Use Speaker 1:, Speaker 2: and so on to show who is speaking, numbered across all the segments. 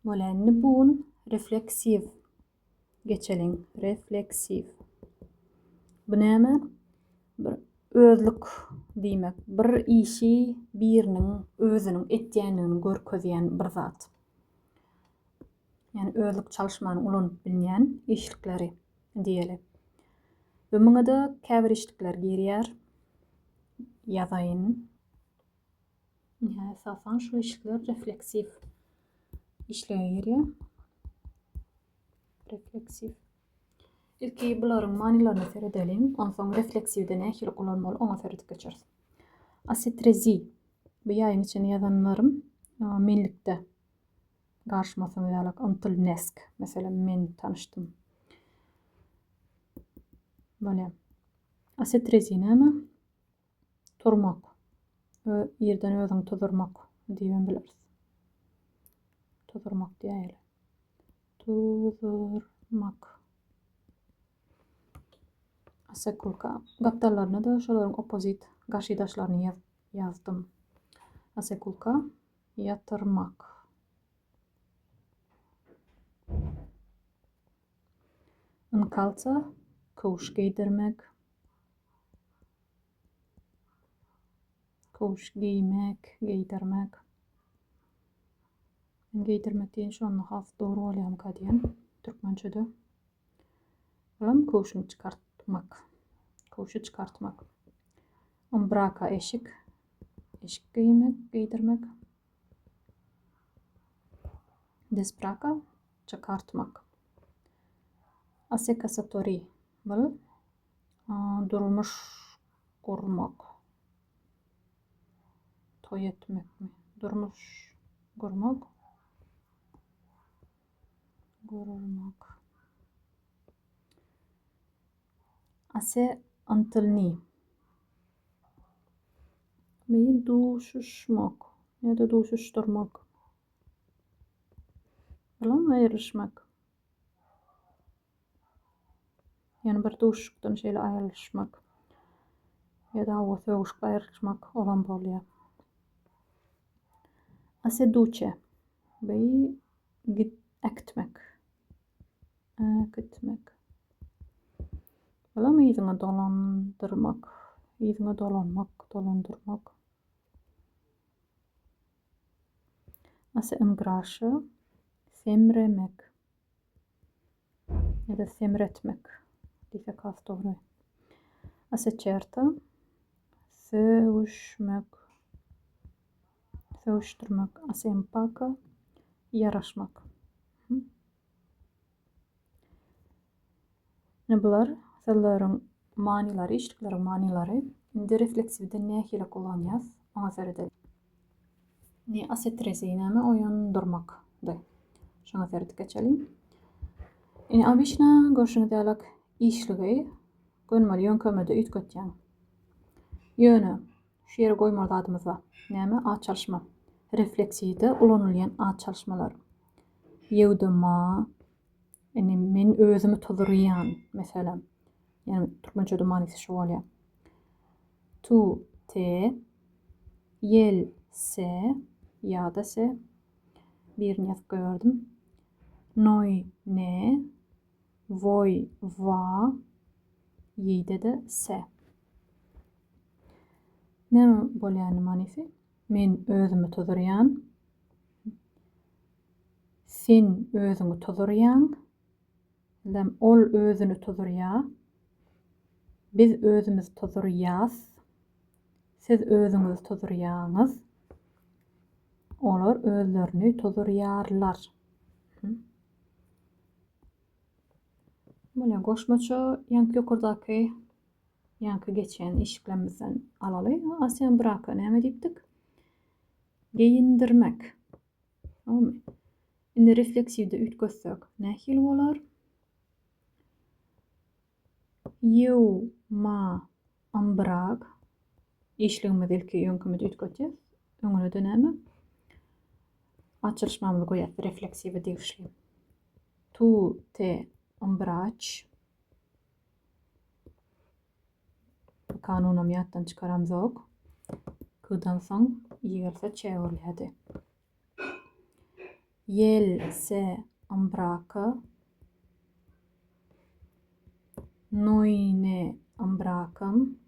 Speaker 1: Bolýar. Indi bu gün refleksiw geçeliň. Refleksiw. Bu näme? Bir özlük diýmek. Bir işi biriniň özüniň etýändigini görkezýän bir zat. Ýani özlük çalyşmany ulanyp bilýän işlikleri diýeli. We muňa-da käbir işlikler girýär. Ýazaýyn. Ynha, esasan şu işlikler refleksiw işlige girýär. Refleksiw. Ilki bularyň manylaryna seredeliň, onsoň refleksiwde nähili ulanmaly oňa seredip geçeris. Asetrezi. Bu ýaýyň içine ýazanlarym menlikde garşymasyň ýalak yntyl nesk. Meselem, men tanyşdym. Bolýar. Asetrezi näme? Turmak. Ýerden özüňi tuzurmak diýibem bileris. Tuzurmak diýäýeli. Tuzurmak. Asekulka. Gapdallaryna-da şolaryň oppozit garşydaşlaryny ýazdym. Asekulka ýatyrmak. Inkalsa köwüş geýdirmek. Köwüş geýmek, geýdirmek. Men geýdirmek diýen şonda has dogry bolýarmyka diýen türkmençede. Olam köwşüňi çykartmak. Köwşi çykartmak. Umbraka eşik. Eşik geýmek, geýdirmek. Desbraka çykartmak. Asekasatori bul Durmuş gurmak. Toý etmekmi? Durmuş gurmak. Gurmak. Ase ntylni. Mi duşuşmak ýa-da duşuşdyrmak. Bilen aýrylyşmak. Ýöne bir duşuşykdan şeýle aýrylyşmak ýa-da hawa sögüşip aýrylyşmak olam bolýar. Aseduçe. Bu git äkitmek. Äkitmek. Bulam yzyňa dolandyrmak. Yzyňa dolanmak, dolandyrmak. Ase ingraşa semremek. Ýa-da semretmek diýsek has dogry. Aseçerta sögüşmek, sögüşdirmek, asempaka ýaraşmak. Ine bular sözleriň manylary, işlikleriň manylary. Indi refleksiwde nähili ulanýas, oňa seredeliň. Ne asetrezi näme oýandyrmakdy. Şoňa seredip geçeliň. Ine obyçna görşüňiz ýalak işligi gönümel ýöňkemede üýtgetýäň. Ýöne şu ýere goýmaly zadymyz bar. Näme? At çalyşma. Refleksiýada ulanylýan at çalyşmalar. Ýewde ma, indi men özümi tozurýan, meselem. Ýani türkmençede manysy şu bolýar. Tu, te, ýel, se, ýa-da se. Birini ýazyp goýberdim. Noý, ne, woý, wa, ýeýde-de se. Näme bolýar indi manysy? Men özümi tozurýan. Sen özüňi tozurýaň. Lem ol özüni tozurýa. Biz özümizi tozurýas. Siz özüňizi tozurýaňyz. Olar özlerini tozurýarlar. Bolýar. Goşmaça ýaňky ýokardaky ýaňky geçen işiklerimizden alaly. Asýan braka näme diýipdik? Geýindirmek. Dogrymy? Indi refleksiwde üýtgetsek nähili bolar? Ýew, ma, ambrag. Işligimizi ilki ýöňkemede üýtgetýäs. Öňüne-de näme? Açylyşmamyzy goýýas refleksiwe degişli. Tu, te, ambraç. Bu kanunam ýatdan çykaramzok. K-dan soň i gelse ç öwrülýärdi. El se îmbracă. Noi ne îmbracăm.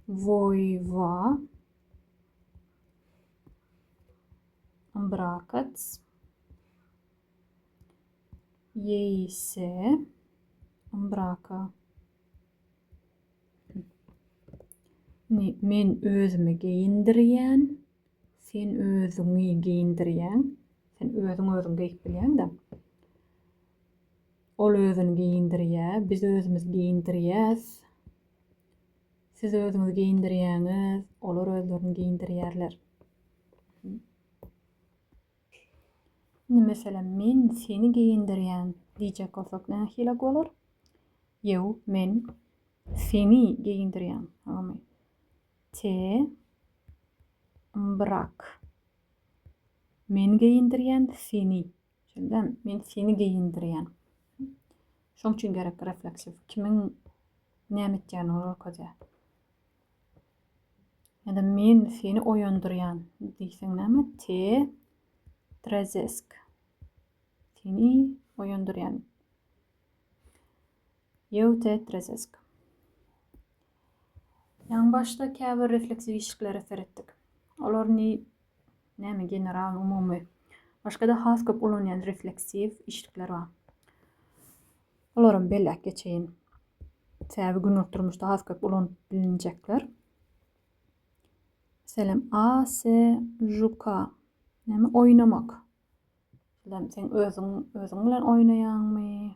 Speaker 1: Voi vă îmbrăcați. Ei se îmbracă. Indi men özümi geýindirýän, sen özüňi geýindirýäň. Sen özüň özüňi geýip bilýäň-de. Ol özüni geýindirýär, biz özümizi geýindirýäs. Siz özüňizi geýindirýäňiz, olar özlerini geýindirýärler. Indi meselem, men seni geýindirýän diýjek bolsak nähili bolar? Eu, men seni geýindirýän. Agamy. Te îmbrac. Men geýindirýän seni. Şeýle men seni geýindirýän. Şoň üçin gerek refleksiw. Kimiň näme etýänini görkezýär. Ýa-da men seni oýandyrýan diýseň näme? Te trezesc. Seni oýandyrýan. Eu te trezesc. Ýaňy başda käbir refleksiw işliklere seretdik. Olar ni näme general, umumy. Başga-da has köp ulanýan refleksiw işlikler bar. Olaram belläp geçeýin. Sebäbi günlük durmuşda has köp ulanyp bilinjekler. Meselem, a se juka. Näme oýnamak. Meselem, sen özüň özüň bilen oýnaýaňmy?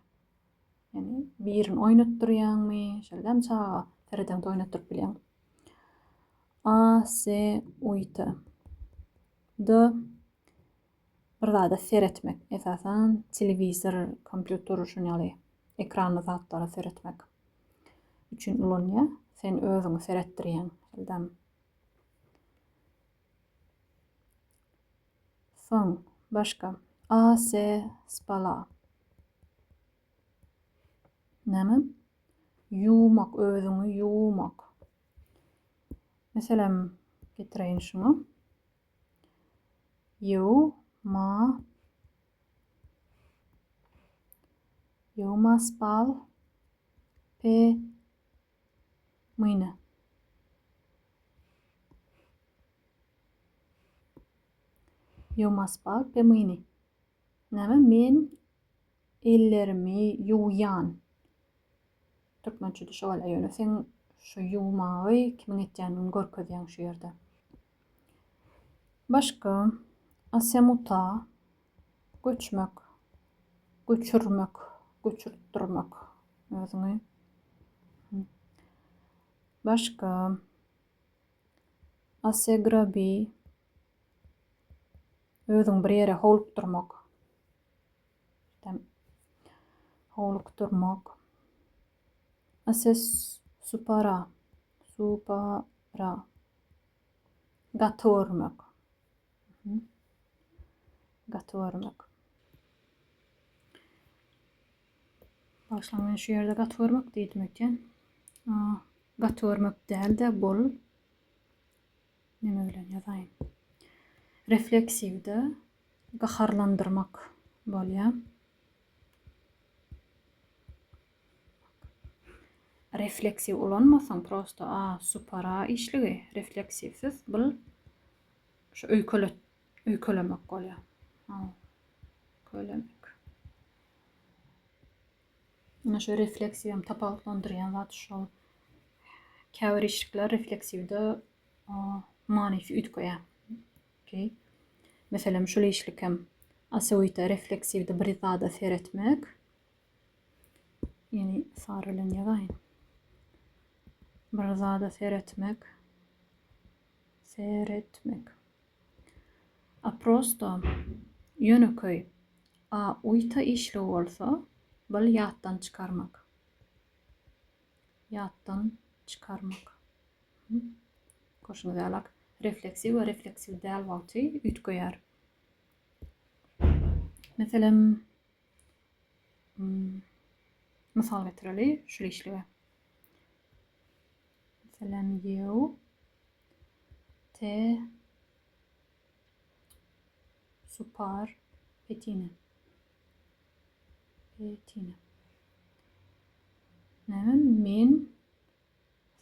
Speaker 1: Ýagny birini oýnatdyrýaňmy? Şeýle çaga seredeňde oýnatdyryp bilýäň. A, S, U, T. D bir zada seretmek. Esasan telewizor, kompýuter şun ýaly ekranly zatlara seretmek üçin ulanýar. Sen özüňi seretdirýäň. Şeýle Soň başga A S spala. Näme? Ýuwmak, özüňi ýuwmak. Meselem, getireýin şuňa. Eu ma Eu ma spal pe mâine. Eu mă spal pe mâini. Näme? Men ellerimi ýuwýan. Türkmençede şo bolýar. Ýöne sen şu ýuwmagy kimiň etýändigini görkezýäň şu ýerde. Başga asemuta göçmek, göçürmek, göçürtdirmek özüňi. Başga asegrabi özüňi bir ýere howlukdyrmak. Howlukdyrmak. Ase supara, supara. Gaty görmek. Gaty görmek. Başlan men şu ýerde gaty görmek diýdim öýtýän. Gaty görmek däl-de bol. Neme bilen ýazaýyn? Refleksiwde gaharlandyrmak bolýar. Refleksiw ulanmasaň prosto a supara işligi refleksiwsiz bul şu öýkelet öýkelemek bolýar. Öýkelemek. Ine şu refleksiw hem tapawutlandyrýan zat şol. Käbir işlikler refleksiwde manysy üýtgeýär. Okey. Meselem şul işlik hem asewita refleksiwde bir zada seretmek. Ýene sary bilen ýazaýyn. Bir zada seretmek. Seretmek. A prosto ýönekeý a uýta işligi bolsa, bul ýatdan çykarmak. Ýatdan çykarmak. Görşüňiz ýalak, refleksiw we refleksiw däl wagty üýtgeýär. Meselem, mysal getireli şul işlige. Meselem, eu te. Supar petine. Petine. Näme? Men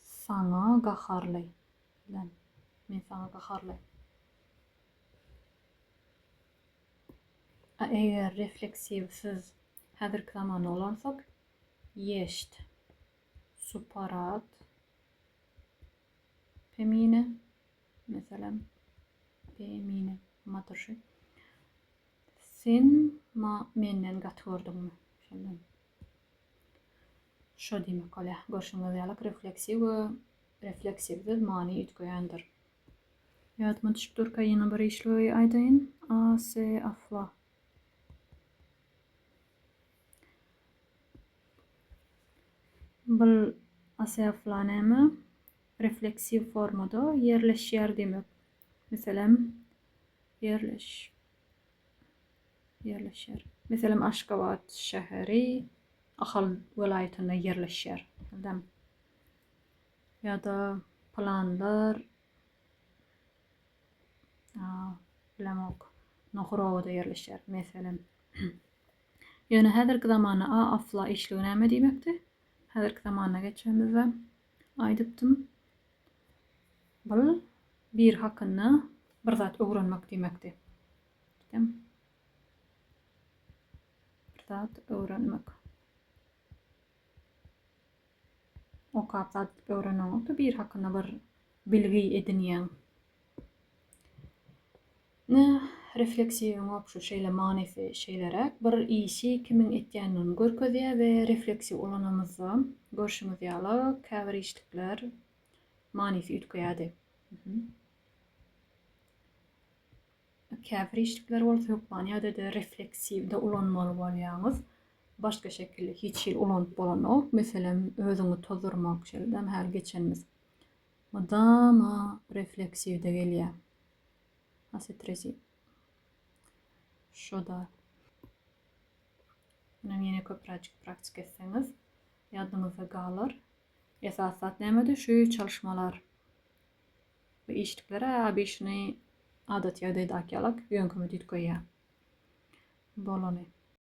Speaker 1: saňa gaharly. Bilen. Men saňa gaharly. A eger refleksiwsiz häzirki zamanda ulansak, ýeşt. Suparat. Pemine. Meselem, pemine. Maturşy. Sen ma menden gaty gördüňmi? Şondan. Şo diýmek bolýar. Görşüňiz ýaly refleksiw we refleksiwsiz many üýtgeýändir. Ýadyma düşüp durka ýene bir işligi aýdaýyn. A S afla. Bul A S afla näme? Refleksiw formada ýerleşýär diýmek. Meselem, ýerleş ýerleşýär. Meselem, Aşgabat şäheri Ahal welaýatynda ýerleşýär. Dämi? Ýa-da pylanlar bilemok, Nohurowada ýerleşýär, meselem. Ýöne häzirki zamanda a asla işligi näme diýmekdi? Häzirki zamana geçenimizde aýdypdym. Bul bir hakynda bir zat öwrenmek diýmekdi. Dämi? Bir zat öwrenmek. Okap zat öwreneňokda bir hakynda bir bilgi edinýäň. Ne refleksiwiň opşy şeýle manysy şeýleräk bir işi kimiň etýändigini görkezýär we refleksiw ulanamyzda görşüňiz ýaly käbir işlikler manysy üýtgeýärdi. Käbir işlikler bolsa hökman ýagdaýda refleksiwde ulanmaly bolýaňyz. Başga şekilde hiç hili ulanyp bolanok. Meselem, özüňi tozdurmak şeýle-dämi häli geçenimiz. Mydama refleksiwde gelýär. Asetrezi. Şo-da. Munam ýene köpräjik praktika etseňiz ýadyňyzda galar. Esasy zat nämedi? Şu çalyşmalar. Bu işliklere abişini adaty ýagdaýdaky ýalak ýöňkeme düýtgeýär. Bolany.